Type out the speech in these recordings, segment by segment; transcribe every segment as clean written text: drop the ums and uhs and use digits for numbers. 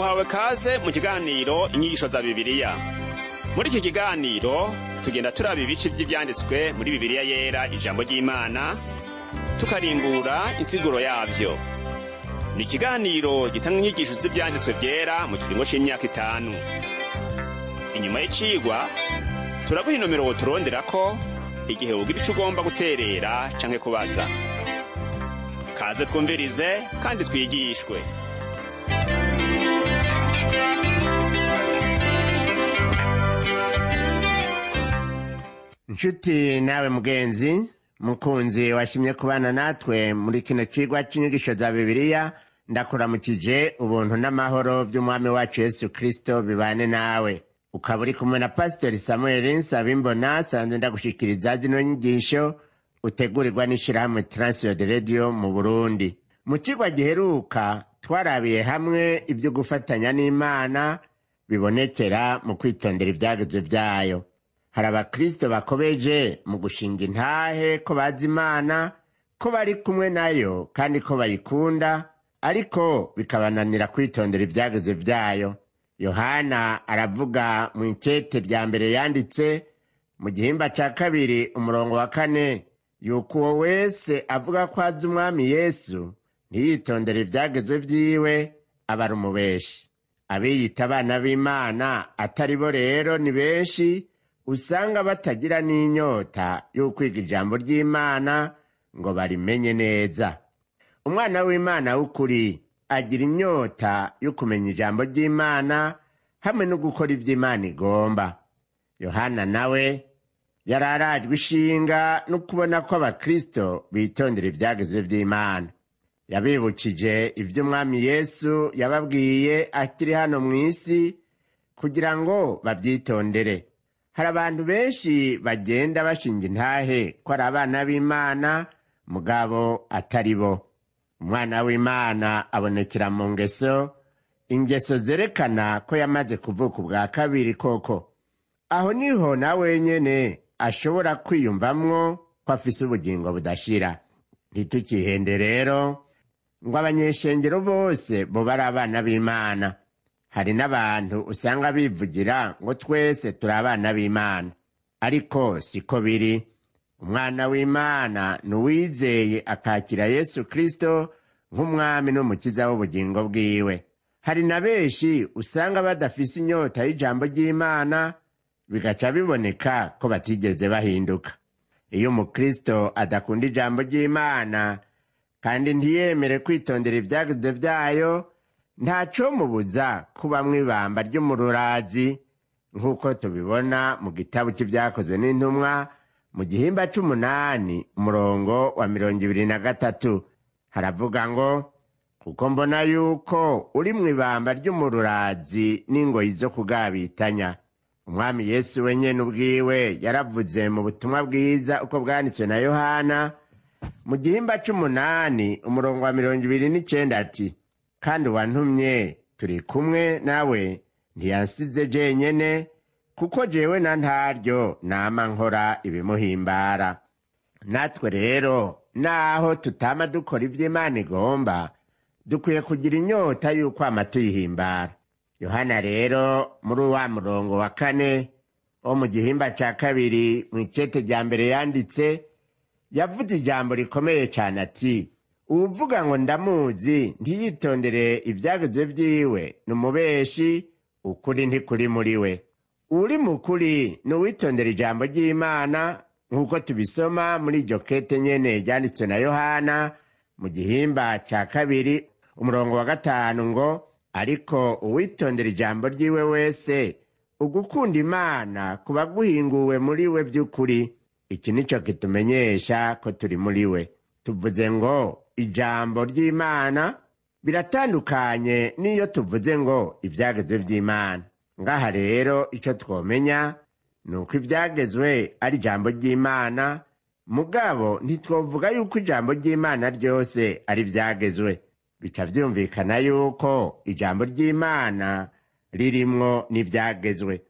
Uhawe kaze mu kiganiro Inyigisho za Bibiliya. Muri iki kiganiro tugenda turaba ibice by'ivyanditswe muri Bibiliya Yera, ijambo ry'Imana, tukarimbura insiguro yavyo. Ni ikiganiro gitanga inyigisho z'ivyanditswe vyera mu kiringo c'imyaka 5. Inyuma y'icigwa turaguha inomero woturonderako igihe wogira ico ugomba guterera canke kubaza. Kaze twumvirize kandi twigishwe. Nshuti nawe mugenzi mukunzi washimye kubana natwe muri kino cigwa c'inyigisho za Bibiliya, ndakuramukije. Ubuntu n'amahoro by'Umwami wacu Yesu Kristo bibane nawe. Ukaba uri kumwe na Pasitori Samuel Nsabimbona, sanzwe ndagushikiriza zino nyigisho utegurirwa n'ishirahamwe Transworld Radio mu Burundi. Mu cigwa giheruka twarabiye hamwe ibyo gufatanya n'Imana bibonekera mu kwitondera ivyagezwe vyayo. Hari abakristo bakobeje mu gushinga intahe ko bazi Imana, ko bari kumwe nayo kandi ko bayikunda, ariko bikabananira kwitondera ivyagezwe vyayo. Yohana aravuga mu ikete rya mbere yanditse mu gihimba ca 2 umurongo wa 4 yuko uwo wese avuga ko azi Umwami Yesu ntiyitondere ivyagezwe vyiwe aba ari umubeshi. Abiyita abana b'Imana atari bo rero ni benshi usanga batagira n'inyota yo kwiga ijambo ry'Imana ngo barimenye neza. Umwana w'Imana w'ukuri agira inyota yo kumenya ijambo ry'Imana hamwe no gukora ivy'Imana igomba. Yohana nawe yararajwe ishinga no kubona ko abakristo bitondera ivyagezwe vy'Imana. Yabibukije ivy'Umwami Yesu yababwiye akiri hano mw'isi kugira ngo bavyitondere. Hari abantu benshi bagenda bashinga intahe ko ari abana b'Imana mugabo atari bo. Umwana w'Imana abonekera mu ngeso, ingeso zerekana ko yamaze kuvuka ubwa kabiri koko. Aho niho na wenyene ashobora kwiyumvamwo ko afise ubugingo budashira. Ntitukihende rero ngo abanyeshengero bose boba ari abana b'Imana. Hari n'abantu usanga bivugira ngo twese turi abana b'Imana, ariko siko biri. Umwana w'Imana ni uwizeye akakira Yesu Kristo nk'umwami n'umukiza w'ubugingo bwiwe. Hari na benshi usanga badafise inyota y'ijambo ry'Imana, bigaca biboneka ko batigeze bahinduka. Iyo umukristo adakunda ijambo ry'Imana kandi ntiyemere kwitondera ivyagezwe vyayo, ntaco mubuza kuba mw'ibamba ry'umururazi, nk'uko tubibona mu gitabo c'Ivyakozwe n'Intumwa mu gihimba c'8 umurongo wa 23. Haravuga ngo: kuko mbona yuko uri mw'ibamba ry'umururazi n'ingoyi zo kugabitanya. Umwami Yesu wenyene ubwiwe yaravuze mu butumwa bwiza uko bwanditswe na Yohana mu gihimba c'8 umurongo wa 29 ati: kandi uwantumye turi kumwe nawe ntiyansize jenyene, kuko jewe na ntaryo nama nkora ibimuhimbara. Natwe rero naho tutama dukora ivy'Imana igomba, dukwiye kugira inyota y'ukwama tuyihimbara. Yohana rero muri wa murongo wa 4 wo mu gihimba ca 2 mw'ikete rya mbere yanditse, yavuze ijambo rikomeye cane ati: uwuvuga ngo ndamuzi ntiyitondere ivyagezwe vyiwe ni umubeshi, ukuri ntikuri muri we. Uri mukuri ni uwitondera ijambo ry'Imana, nk'uko tubisoma muri iryo kete nyene ryanditswe na Yohana mu gihimba ca 2 umurongo wa 5 ngo: ariko uwitondera ijambo ryiwe wese, ugukunda Imana kuba guhinguwe muri we vy'ukuri. Iki nico kitumenyesha ko turi muri we. Tuvuze ngo ijambo ry'Imana biratandukanye n'iyo tuvuze ngo ivyagezwe vy'Imana. Ngaha rero ico twomenya ni uko ivyagezwe ari ijambo ry'Imana, mugabo ntitwovuga yuko ijambo ry'Imana ryose ari ivyagezwe. Bica vyumvikana yuko ijambo ry'Imana ririmwo n'ivyagezwe.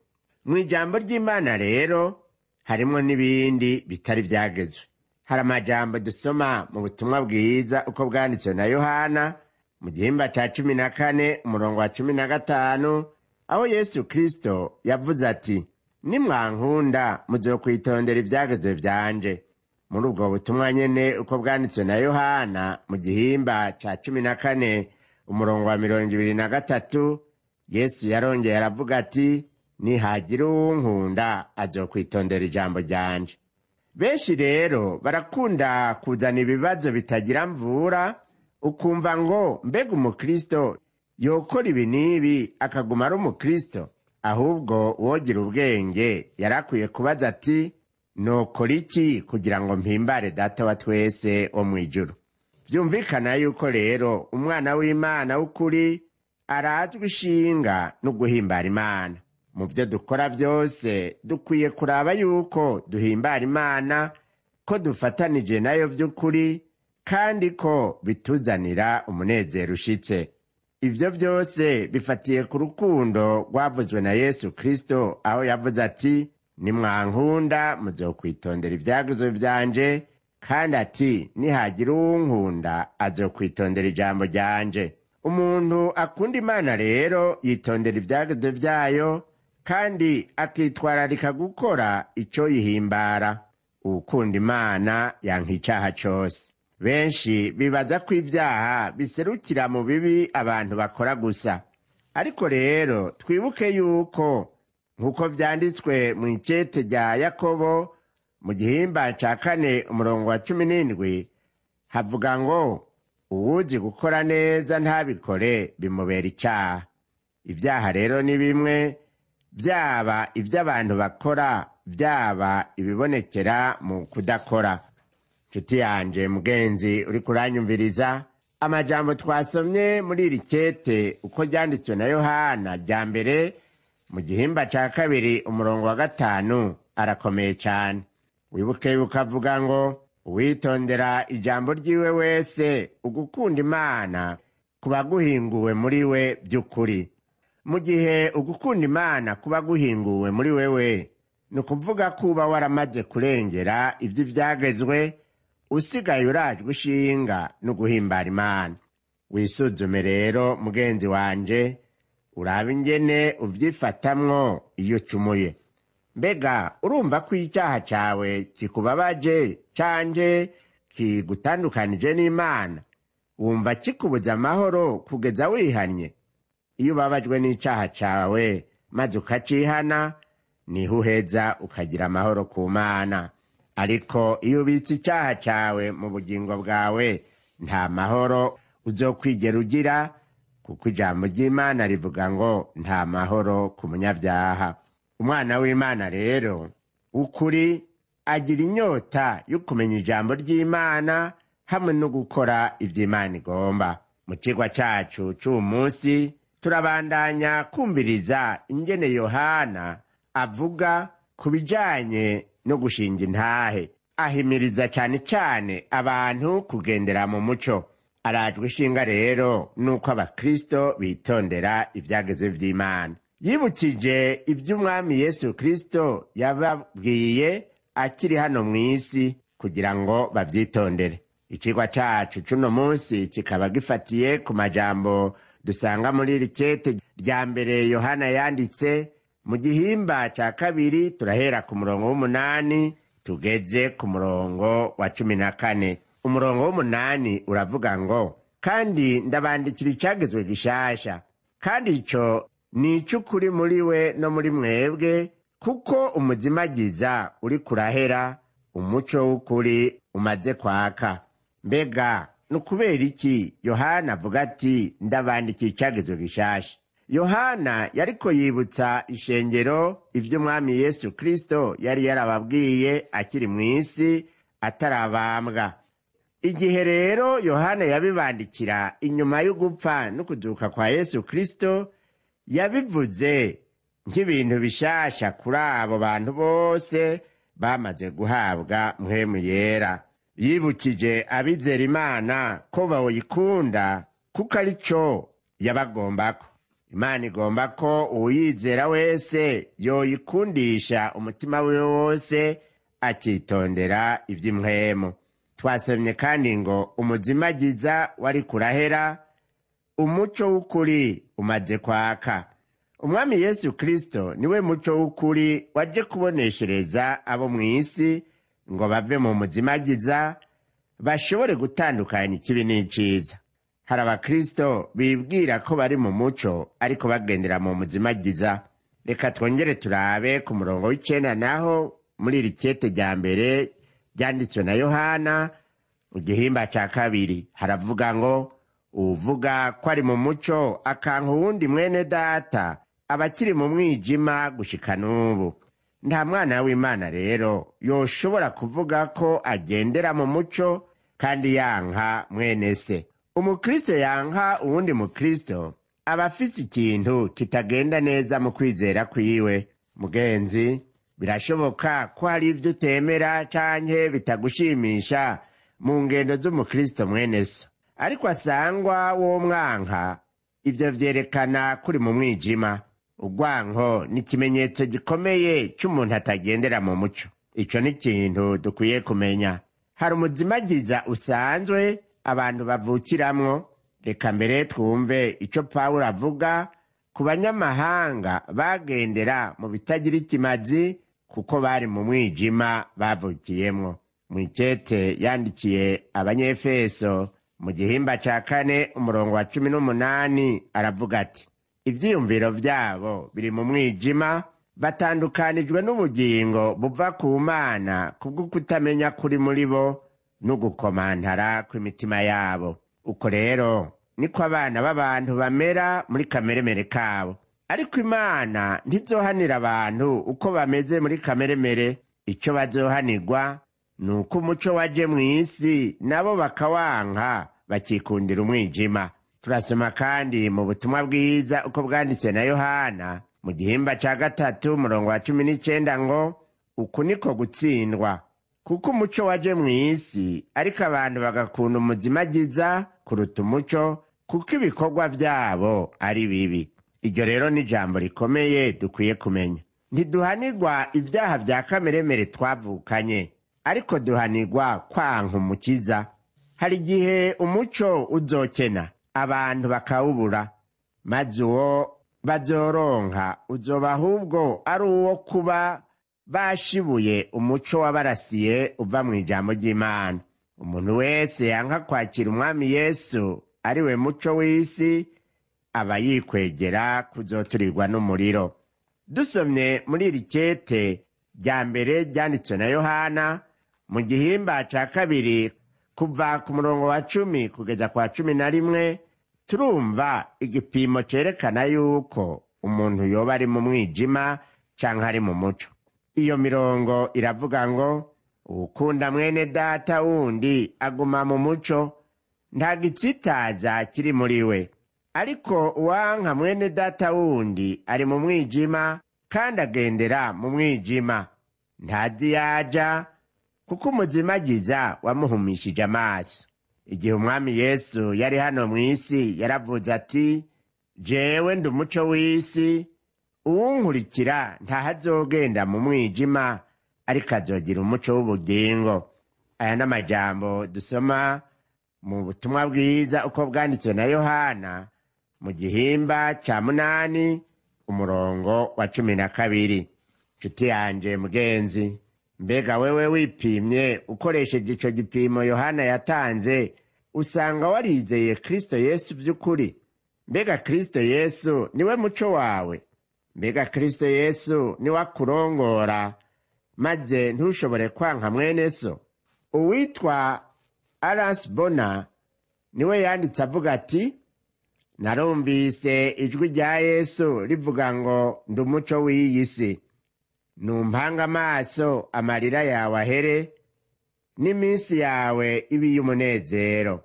Mu ijambo ry'Imana rero harimwo n'ibindi bitari ivyagezwe. Hari amajambo dusoma mu butumwa bwiza uko bwanditswe na Yohana mu gihimba ca 14 umurongo wa 15, aho Yesu Kristo yavuze ati: "Nimwankunda muzokwitondera ivyagezwe vyanje." Muri ubwo butumwa nyene uko bwanditswe na Yohana mu gihimba ca 14 umurongo wa 23, Yesu yarongeye aravuga ati: "Nihagira uwunkunda azokwitondera ijambo ryanje." Benshi rero barakunda kuzana ibibazo bitagira mvura, ukumva ngo mbega umukristo yokora ibi n'ibi akaguma ari umukristo? Ahubwo uwogira ubwenge yarakwiye kubaza ati: "Nokora iki kugira ngo mpimbare Data wa twese wo mw'ijuru?" Vyumvikana yuko rero umwana w'Imana w'ukuri arazwi ishinga no guhimbara Imana. Mu byo dukora byose dukwiye kuraba yuko duhimbara Imana, ko dufatanije nayo by'ukuri, kandi ko bituzanira umunezero ushitse. Ibyo byose bifatiye ku rukundo rwavuzwe na Yesu Kristo, aho yavuze ati: "Nimwankunda muzokwitondera ivyagezwe vyanje," kandi ati: "Nihagira uwunkunda azokwitondera ijambo ryanje." Umuntu akunda Imana rero yitondera ivyagezwe vyayo kandi akitwararika gukora ico yihimbara. Uwukunda Imana yanka icaha cose. Benshi bibaza ko ivyaha biserukira mu bibi abantu bakora gusa, ariko rero twibuke yuko nk'uko vyanditswe mu icete rya Yakobo mu gihimba ca 4 umurongo wa 17, havuga ngo: "Uwuzi gukora neza ntabikore bimubera icaha." Ibyaha rero ni bimwe, byaba iby'abantu bakora, byaba ibibonekera mu kudakora. Nshuti yanje mugenzi uri kuranyumviriza, amajambo twasomye muri iri kete uko ryanditswe na Yohana rya mbere mu gihimba ca 2 umurongo wa 5 arakomeye cyane. Wibuke yuko avuga ngo: "Uwitondera ijambo ryiwe wese, ugukunda Imana kuba guhinguwe muri we by'ukuri." Mu gihe ugukunda Imana kuba guhinguwe muri wewe, ni ukuvuga ko uba waramaze kurengera ivy'ivyagezwe, usigaye urajwe ishinga no guhimbara Imana. Wisuzume rero mugenzi wanje, urabe ingene uvyifatamwo iyo ucumuye. Mbega urumva ko icyaha cawe kikubabaje canje kigutandukanije n'Imana? Wumva kikubuza amahoro kugeza wihanye? Iyo ubabajwe n'icaha cawe maze ukacihana, niho uheza ukagira amahoro ku Mana. Ariko iyo ubitse icyaha cawe mu bugingo bwawe, nta mahoro uzokwigera ugira, kuko ijambo ry'Imana rivuga ngo: "Nta mahoro ku munyabyaha." Umwana w'Imana rero ukuri agira inyota yo kumenya ijambo ry'Imana hamwe no gukora ivy'Imana igomba. Mu cigwa cacu c'uwu munsi turabandanya kumviriza ingene Yohana avuga ku bijanye no gushinga intahe. Ahimiriza cane cane abantu kugendera mu muco. Arajwe ishinga rero nuko abakristo bitondera ivyagezwe vy'Imana. Yibukije ivy'Umwami Yesu Kristo yababwiye akiri hano mw'isi kugira ngo bavyitondere. Icigwa cacu c'uno munsi kikaba gifatiye ku majambo dusanga muri iri kete rya mbere Yohana yanditse mu gihimba ca 2, turahera ku murongo w'8 tugeze ku murongo wa 14. Umurongo w'8 uravuga ngo: "Kandi ndabandikira icagezwe gishasha, kandi ico ni ic'ukuri muri we no muri mwebwe, kuko umuzimagiza uri kurahera, umuco w'ukuri umaze kwaka." Mbega ni ukubera iki Yohana avuga ati: "Ndabandikiye icagezwe gishasha"? Yohana yariko yibutsa ishengero ivy'Umwami Yesu Kristo yari yarababwiye akiri mw'isi atarabambwa. Igihe rero Yohana yabibandikira inyuma y'ugupfa no kuzuka kwa Yesu Kristo, yabivuze nk'ibintu bishasha kuri abo bantu bose bamaze guhabwa Mpwemu Yera. Yibukije abizera Imana ko bawuyikunda kuko ari cyo yabagombako. Imana igomba ko uwuyizera wese yoyikundisha umutima wiwe wose, akitondera ivy'impwemu. Twasomye kandi ngo umuzimagiza wari kurahera. Umuco w'ukuri umaze kwaka. Umwami Yesu Kristo niwe muco w'ukuri waje kuboneshereza abo mu isi ngo bave mu muzimagiza, bashobore gutandukanya ikibi n'iciza. Hari abakristo bibwira ko bari mu muco, ariko bagendera mu muzimagiza. Reka twongere turabe ku murongo w'icenda naho muri iri kete rya mbere ryanditswe na Yohana mu gihimba ca kabiri, haravuga ngo: uwuvuga ko ari mu muco akanka uwundi mwene data aba akiri mu mwijima gushika n'ubu. Nta mwana w'Imana rero yoshobora kuvuga ko agendera mu muco kandi yanka mwene se. Umukristo yanka uwundi mukristo aba afise ikintu kitagenda neza mu kwizera kwiwe. Mugenzi, birashoboka ko hari ibyo utemera canke bitagushimisha mu ngendo z'umukristo mwene so, ariko asangwa wo mwanka, ibyo vyerekana kuri mu mwijima. Urwanko ni ikimenyetso gikomeye c'umuntu atagendera mu muco. Ico ni ikintu dukwiye kumenya. Hari umuzimagiza usanzwe abantu bavukiramwo. Reka mbere twumve ico Pawulo avuga ku banyamahanga bagendera mu bitagira ikimazi, kuko bari mu mwijima bavukiyemwo. Mw'ikete yandikiye Abanyefeso mu gihimba ca 4 umurongo wa 18 aravuga ati: ivyiyumviro vyabo biri mu mwijima, batandukanijwe n'ubugingo buva ku Mana kubwo kutamenya kuri muri bo no gukomantara kw'imitima yabo. Uko rero niko abana b'abantu bamera muri kameremere kabo. Ariko Imana ntizohanira abantu uko bameze muri kameremere. Ico bazohanirwa ni uko umuco waje mw'isi nabo bakawanka, bakikundira umwijima. Turasoma kandi mu butumwa bwiza uko bwanditswe na Yohana mu gihimba ca 3 umurongo wa 19 ngo: uku niko gutsindwa, kuko umuco waje mw'isi, ariko abantu bagakunda umuzimagiza kuruta umuco, kuko ibikorwa vyabo ari bibi. Iryo rero ni ijambo rikomeye dukwiye kumenya. Ntiduhanirwa ibyaha vya kameremere twavukanye, ariko duhanirwa kwanka umukiza. Hari igihe umuco uzokena abantu bakawubura, maze uwo bazoronka uzoba ahubwo ari uwo kuba bashibuye umuco wabarasiye uva mu ijambo ry'Imana. Umuntu wese yanka kwakira Umwami Yesu ari we muco w'isi, aba yikwegera kuzoturirwa n'umuriro. Dusomye muri iri kete rya mbere ryanditswe na Yohana mu gihimba ca 2 kuva ku murongo wa 10 kugeza kwa 11, turumva igipimo cerekana yuko umuntu yoba ari mu mwijima canke ari mu muco. Iyo mirongo iravuga ngo: uwukunda mwene data wundi aguma mu muco, nta gitsitaza kiri muri we. Ariko uwanka mwene data wundi ari mu mwijima, kandi agendera mu mwijima, ntazi yaja, kuko umuzimagiza wamuhumishije amaso. Igihe Umwami Yesu yari hano mw'isi yaravuze ati: jewe ndi umuco w'isi, uwunkurikira ntahazogenda mu mwijima, ariko azogira umuco w'ubugingo. Aya n'amajambo dusoma mu butumwa bwiza uko bwanditswe na Yohana mu gihimba ca 8 umurongo wa 12. Nshuti yanje mugenzi, mbega wewe wipimye ukoresheje ico gipimo Yohana yatanze, usanga warizeye Kristo Yesu vy'ukuri? Mbega Kristo Yesu niwe muco wawe? Mbega Kristo Yesu niwe akurongora maze ntushobore kwanka mwene so? Uwitwa Alas Bona niwe yanditse avuga ati: narumvise ijwi rya Yesu rivuga ngo ndi umuco w'iyi si, numpanga amaso amarira yawe ahere, n'iminsi yawe ibe iy'umunezero.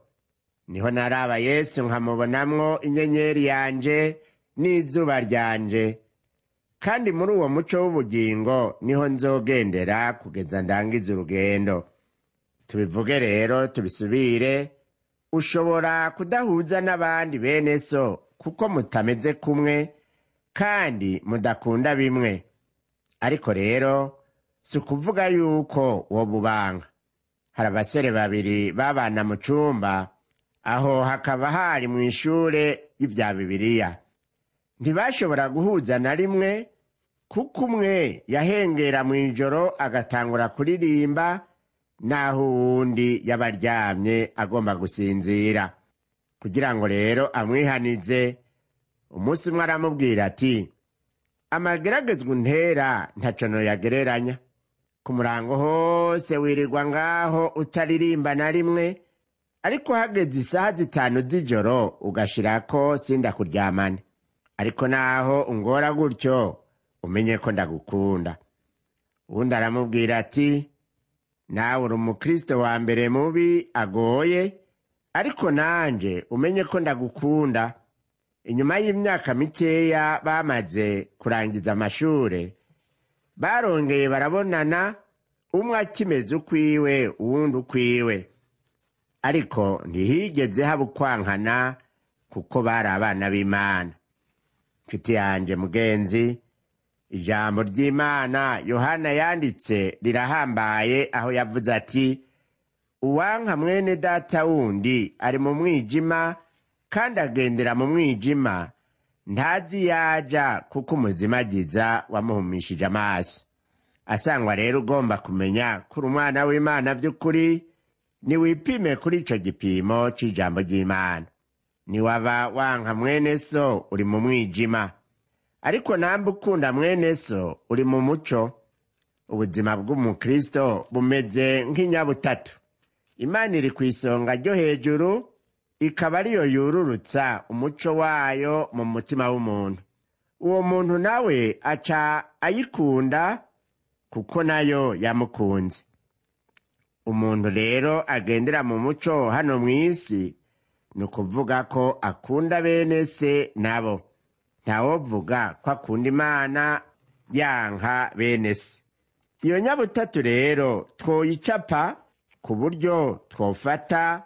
Niho naraba Yesu nkamubonamwo inyenyeri yanje n'izuba ryanje, kandi muri uwo muco w'ubugingo niho nzogendera kugeza ndangize urugendo. Tubivuge rero tubisubire, ushobora kudahuza n'abandi bene so kuko mutameze kumwe kandi mudakunda bimwe, ariko rero si ukuvuga yuko wo bubanga. Hari abasore babiri babana mu cumba, Aho hakaba hari mu ishure y'ibya Bibiliya. Ntibashobora guhuza na rimwe, kuko umwe yahengera mu ijoro agatangura kuririmba, naho uwundi yabaryamye agomba gusinzira. Kugira ngo rero amwihanize, umunsi umwe aramubwira ati: "Amageragezwa untera ntaco noyagereranya. Ku murango hose wirirwa ngaho utaririmba na rimwe, ariko hageze isaha 5 z'ijoro ugashirako sindakuryamane. Ariko naho ungora gutyo, umenye ko ndagukunda." Uwundi aramubwira ati: "Nawe uri umukristo wa mbere mubi agoye, ariko nanje umenye ko ndagukunda." Inyuma y'imyaka mikeya bamaze kurangiza amashure, barongeye barabonana, umwe akimeze ukwiwe, uwundi ukwiwe. Ariko ntihigeze haba ukwankana, kuko bari abana b'Imana. Nshuti yanje mugenzi, ijambo ry'Imana Yohana yanditse rirahambaye, aho yavuze ati: "Uwanka mwene data wundi ari mu mwijima, kandi agendera mu mwijima, ntazi yaja, kuko umuzimagiza wamuhumishije amaso." Asangwa rero ugomba kumenya kuri umwana w'Imana by'ukuri, niwipime kuri ico gipimo c'ijambo ry'Imana. Niwaba wanka mwene so, uri mu mwijima, ariko namba ukunda mwene so, uri mu muco. Ubuzima bw'umukristo bumeze nk'inyabutatu. Imana iri ku isonga ryo hejuru, ikaba ariyo yururutsa umuco wayo mu mutima w'umuntu. Uwo muntu nawe aca ayikunda, kuko nayo yamukunze. Umuntu rero agendera mu muco hano mu isi, ni ukuvuga ko akunda bene se nabo. Ntawovuga ko akunda Imana yanka bene se. Iyo nyabutatu rero twoyicapa ku buryo twofata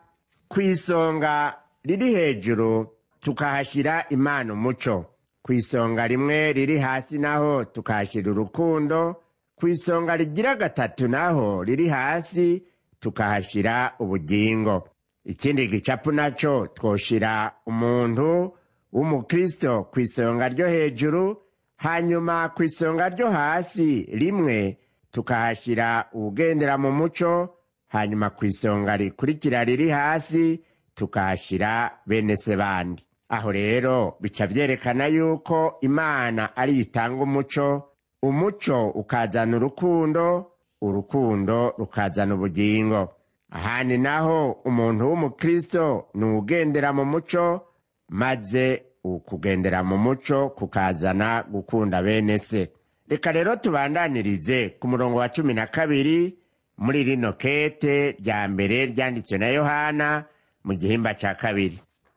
ku isonga riri hejuru tukahashyira Imana umuco, ku isonga rimwe riri hasi naho tukahashyira urukundo, ku isonga rigira gatatu naho riri hasi tukahashyira ubugingo. Ikindi gicapu naco twoshira umuntu w'umukristo ku isonga ryo hejuru, hanyuma ku isonga ryo hasi rimwe tukahashyira uwugendera mu muco, hanyuma ku isonga rikurikira riri hasi tukahashyira bene se bandi. Aho rero bica vyerekana yuko Imana ari itanga umuco, umuco ukazana urukundo, urukundo rukazana ubugingo. Ahandi naho umuntu w'umukristo ni uwugendera mu muco, maze ukugendera mu muco kukazana gukunda bene se. Reka rero tubandanirize ku murongo wa 12 muri rino kete rya mbere ryanditswe na Yohana mu gihimba ca 2.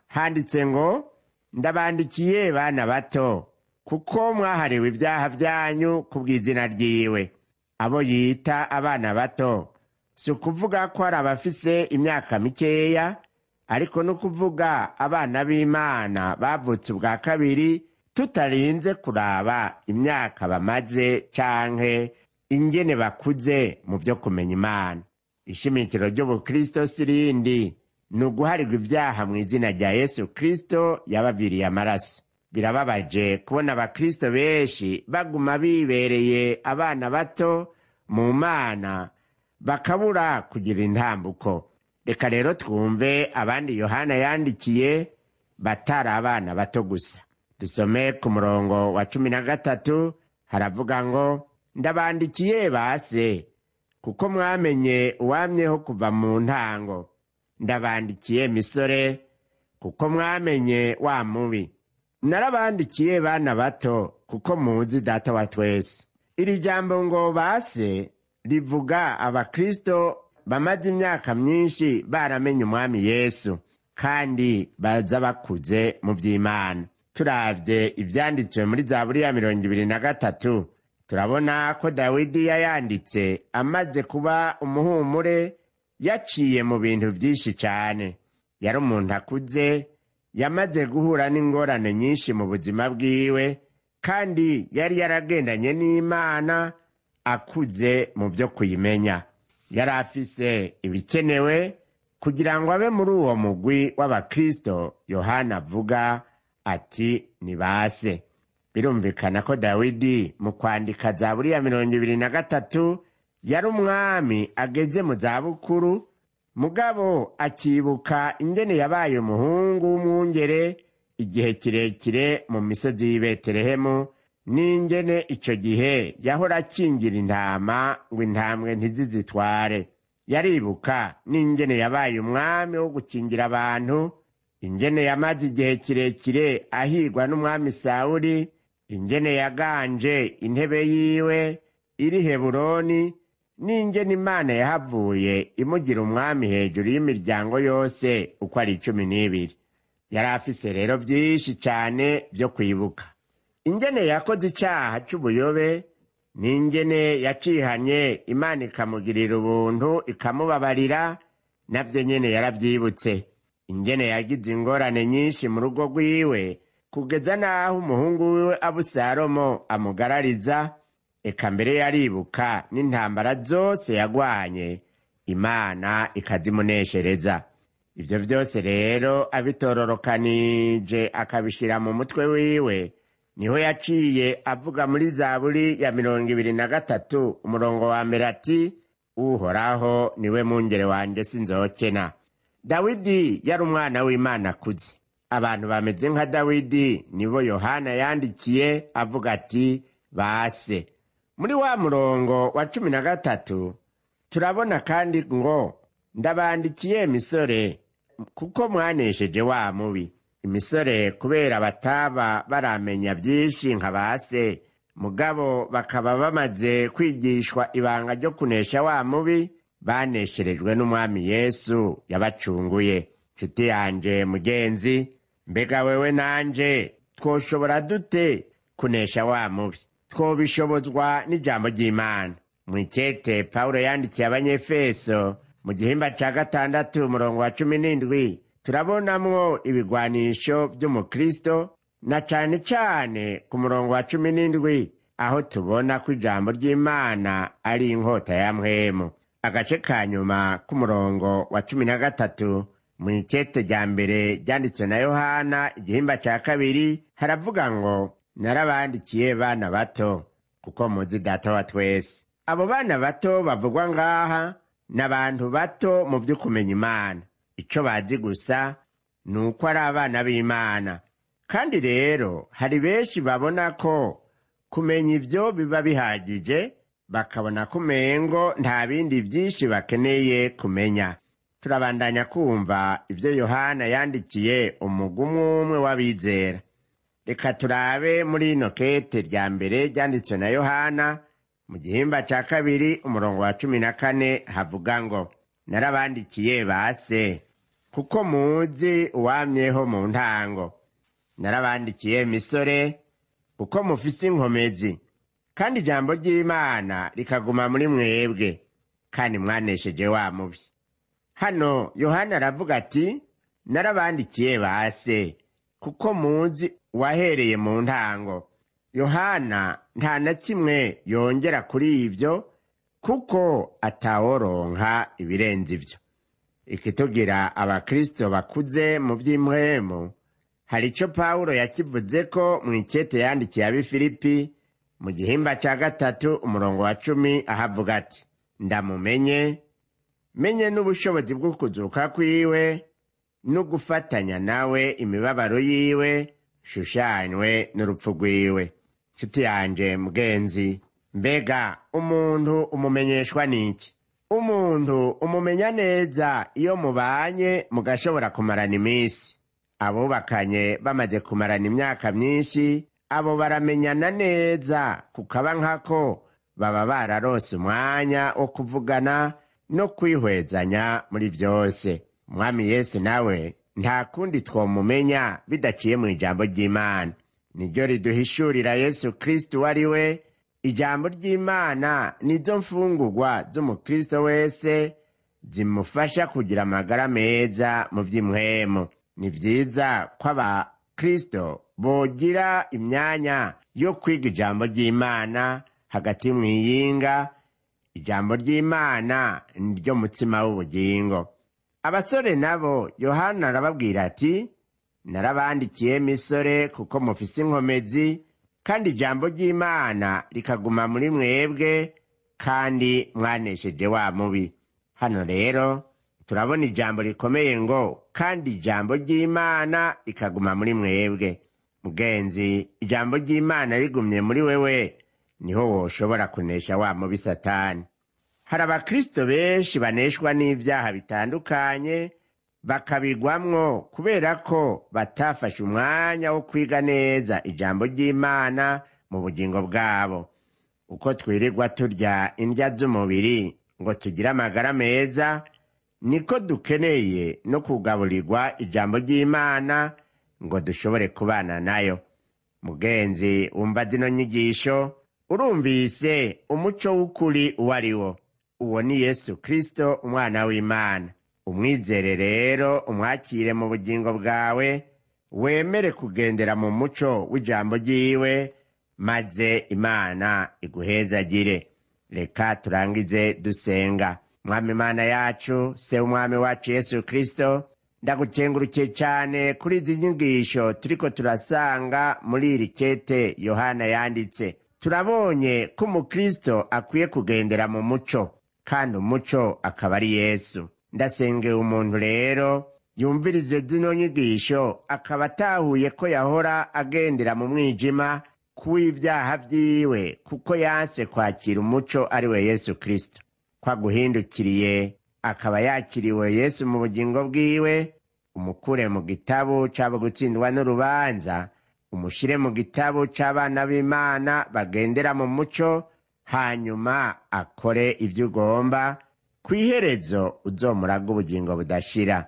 Handitse ngo: "Ndabandikiye bana bato, kuko mwahariwe ibyaha byanyu kubw'izina ryiwe." Abo yita abana bato si ukuvuga ko ari abafise imyaka mikeya, ariko no kuvuga abana b'Imana bavutse ubwa kabiri, tutarinze kuraba imyaka bamaze canke ingene bakuze mu byo kumenya Imana. Ishimikiro ry'ubukristo si irindi, ni uguharirwa ibyaha mu izina rya Yesu Kristo yabaviriye amaraso. Birababaje kubona abakristo benshi baguma bibereye abana bato mu Mana, bakabura kugira intambuko. Reka rero twumve abandi Yohana yandikiye batari abana bato gusa. Dusome ku murongo wa 13, haravuga ngo: "Ndabandikiye base, kuko mwamenye uwamyeho kuva mu ntango. Ndabandikiye misore, kuko mwamenye wa mubi. Narabandikiye bana bato, kuko muzi Data wa twese." Iri jambo ngo base rivuga abakristo bamaze imyaka myinshi baramenye Umwami Yesu, kandi baza bakuze mu by'Imana. Turavye ivyanditswe muri Zaburi ya 23, turabona ko Dawidi yayanditse amaze kuba umuhumure, yaciye mu bintu byinshi cyane. Yari umuntu akuze, yamaze guhura n'ingorane nyinshi mu buzima bwiwe, kandi yari yaragendanye n'Imana akuze mu byo kuyimenya. Yari afise ibikenewe Kugira ngo abe muri uwo mugwi w'abakristo, Yohana avuga ati ni base. Birumvikana ko Dawidi mu kwandika Zaburi ya 23 yari umwami ageze mu zabukuru, mugabo akibuka ingene yabaye umuhungu w'umwungere igihe kirekire mu misozi y'i Betelehemu, n'ingene ico gihe yahora akingira intama ngo intambwe ntizizitware. Yaribuka n'ingene yabaye umwami wo gukingira abantu, ingene yamaze igihe kirekire ahigwa n'umwami Sawuli, ingene yaganje intebe yiwe iri Heburoni, n'ingene Imana yahavuye imugira umwami hejuru y'imiryango yose uko ari 12. Yari afise rero vyinshi cane vyo kwibuka. Ingene yakoze icaha c'ubuyobe, n'ingene yacihanye Imana ikamugirira ubuntu ikamubabarira, navyo nyene yaravyibutse. Ingene yagize ingorane nyinshi mu rugo rwiwe, kugeza n'aho umuhungu wiwe Abusalomo amugarariza. Eka mbere yaribuka n'intambara zose yagwanye, Imana ikazimuneshereza. Ivyo vyose rero abitororokanije akabishira mu mutwe wiwe, niho yaciye avuga muri Zaburi ya 23 umurongo wa mbere ati: Uhoraho niwe mungere wanje, sinzokena. Dawidi yari umwana w'Imana akuze. Abantu bameze nka Dawidi nibo Yohana yandikiye avuga ati base. Muri wa murongo wa 13 turabona kandi ngo ndabandikiye misore kuko mwanesheje wa mubi. Imisore kubera bataba baramenya vyinshi nka base, mugabo bakaba bamaze kwigishwa ibanga ryo kunesha wa mubi, banesherejwe n'umwami Yesu yabacunguye. Nshuti yanje mugenzi, mbega wewe nanje twoshobora dute kunesha wa mubi? Twobishobozwa n'ijambo ry'Imana. Mw'ikete Pawulo yandikiye Abanyefeso mu gihimba ca 6 umurongo wa 17 turabonamwo ibigwanisho vy'umukristo, na cane cane ku murongo wa 17 aho tubona ko ijambo ry'Imana ari inkota ya mpwemu. Agace ka nyuma k'umurongo wa 13 mw'ikete rya mbere ryanditswe na Yohana igihimba ca 2 haravuga ngo narabandikiye bana bato kuko muzi Data wa twese. Abo bana bato bavugwa ngaha n'abantu bato mu vy'ukumenya Imana. Ico bazi gusa ni uko ari abana b'Imana. Kandi rero hari benshi babona ko kumenya ivyo biba bihagije, bakabona ko umengo nta bindi vyinshi bakeneye kumenya. Turabandanya kumva ivyo Yohana yandikiye umugwi umwe w'abizera. Reka turabe muri ino kete rya mbere ryanditswe na Yohana mu gihimba ca 2 umurongo wa 14 havuga ngo narabandikiye base kuko muzi uwamyeho mu ntango. Narabandikiye misore kuko mufise inkomezi, kandi ijambo ry'Imana rikaguma muri mwebwe, kandi mwanesheje wa mubi. Hano Yohana aravuga ati narabandikiye base kuko muzi wahereye mu ntango. Yohana nta na kimwe yongera kuri ivyo, kuko ataworonka ibirenze ivyo. Ikitugira abakristo bakuze mu vy'impwemu, hari ico Pawulo yakivuze ko mw'ikete yandikiye ab'i Filipi mu gihimba ca 3 umurongo wa 10 ahavuga ati ndamumenye, menye n'ubushobozi bwo kuzuka kwiwe no gufatanya nawe imibabaro yiwe, shushanywe n'urupfu rwiwe. Nshuti yanje mugenzi, mbega umuntu umumenyeshwa n'iki? Umuntu umumenya neza iyo mubanye mugashobora kumarana iminsi. Abubakanye bamaze kumarana imyaka myinshi, abo baramenyana neza, kukaba nkako baba bararose umwanya wo kuvugana no kwihwezanya muri vyose. Umwami Yesu nawe nta kundi twomumenya bidaciye mu ijambo ry'Imana. Niryo riduhishurira Yesu Kristo uwo we. Ijambo ry'Imana nizo mfungurwa z'umukristo wese zimufasha kugira amagara meza mu vy'impwemu. Ni vyiza ko abakristo bogira imyanya yo kwiga ijambo ry'Imana hagati mw'iyinga. Ijambo ry'Imana niryo mutsima w'ubugingo. Abasore nabo Yohana arababwira ati: narabandikiye misore kuko mufise inkomezi, kandi ijambo ry'Imana rikaguma muri mwebwe, kandi mwanesheje wa mubi. Hano rero turabona ijambo rikomeye ngo kandi ijambo ry'Imana rikaguma muri mwebwe. Mugenzi, ijambo ry'Imana rigumye muri wewe, niho woshobora kunesha wa mubi Satani. Hari abakristo benshi baneshwa n'ibyaha bitandukanye, bakabigwamwo kubera ko batafashe umwanya wo kwiga neza ijambo ry'Imana mu bugingo bwabo. Uko twirirwa turya indya z'umubiri ngo tugire amagara meza, niko dukeneye no kugaburirwa ijambo ry'Imana ngo dushobore kubana nayo. Mugenzi wumva zino nyigisho, urumvise umuco w'ukuri uwo ari wo. Uwo ni Yesu Kristo, umwana w'Imana. Umwizere rero, umwakire mu bugingo bwawe, wemere kugendera mu muco w'ijambo ryiwe, maze Imana iguhezagire. Reka turangize dusenga. Mwami Imana yacu, se umwami wacu Yesu Kristo, ndagukengurukiye cyane kuri izi nyigisho turiko turasanga muri iri kete Yohana yanditse. Turabonye ko umukristo akwiye kugendera mu muco, kandi umuco akaba ari Yesu. Ndasengeye umuntu rero yumvirije zino nyigisho akaba atahuye ko yahora agendera mu mwijima kuw'ibyaha vyiwe, kuko yanse kwakira umuco ari we Yesu Kristo. Kwaguhindukiriye akaba yakiriwe Yesu mu bugingo bwiwe, umukure mu gitabo c'abo gutsindwa n'urubanza, umushire mu gitabo c'abana b'Imana bagendera mu muco, hanyuma akore ivyo ugomba, kw'iherezo uzomuraga ubugingo budashira.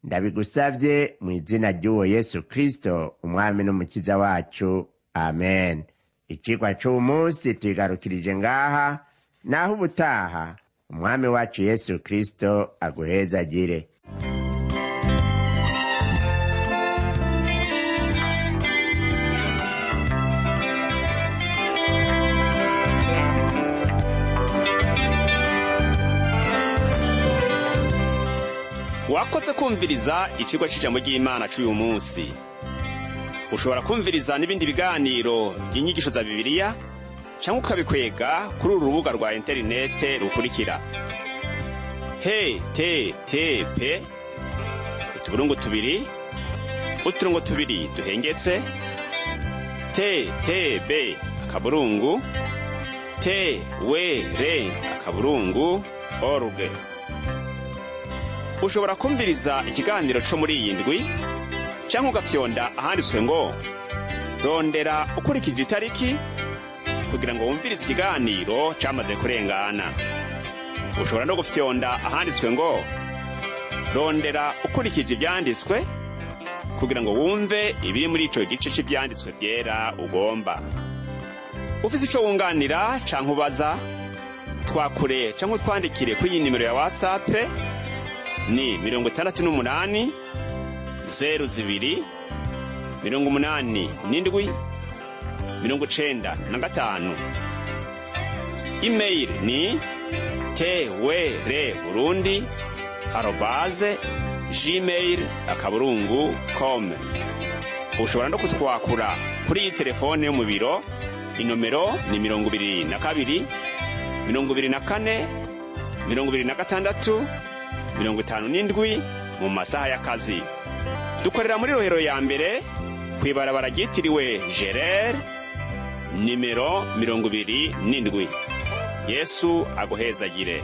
Ndabigusavye mu izina ry'uwo Yesu Kristo, umwami n'umukiza wacu. Amen. Icigwa c'uwu munsi tuyigarukirije ngaha, naho ubutaha umwami wacu Yesu Kristo aguhezagire. Wakoze kumviriza icigwa c'ijambo ry'Imana c'uyu munsi. Ushobora kumviriza n'ibindi biganiro by'inyigisho za Bibiliya cyangwa ukabikwega kuri uru rubuga rwa interinete rukurikira: http ::::, ttb .twr .org. Ushobora kumviriza ikiganiro co muri iyi ndwi cyangwa ugafyonda ahanditswe ngo rondera ukurikije itariki kugira ngo wumvirize ikiganiro camaze kurengana. Ushobora no gufyonda ahanditswe ngo rondera ukurikije ivyanditswe kugira ngo wumve ibiri muri ico gice c'ivyanditswe vyera ugomba. Ufise ico wunganira canke ubaza, twakure canke utwandikire kuri iyi nimero ya WhatsApp ni 68 02 87 95. Email ni twrburundi@gmail.com. Ushobora no kutwakura kuri iyi telefone yo mu biro, inomero ni 22 24 26 57 mu masaha y'akazi. Dukorera muri Rohero ya mbere kw'ibarabara ryitiriwe Gerere nimero 27. Yesu aguhezagire.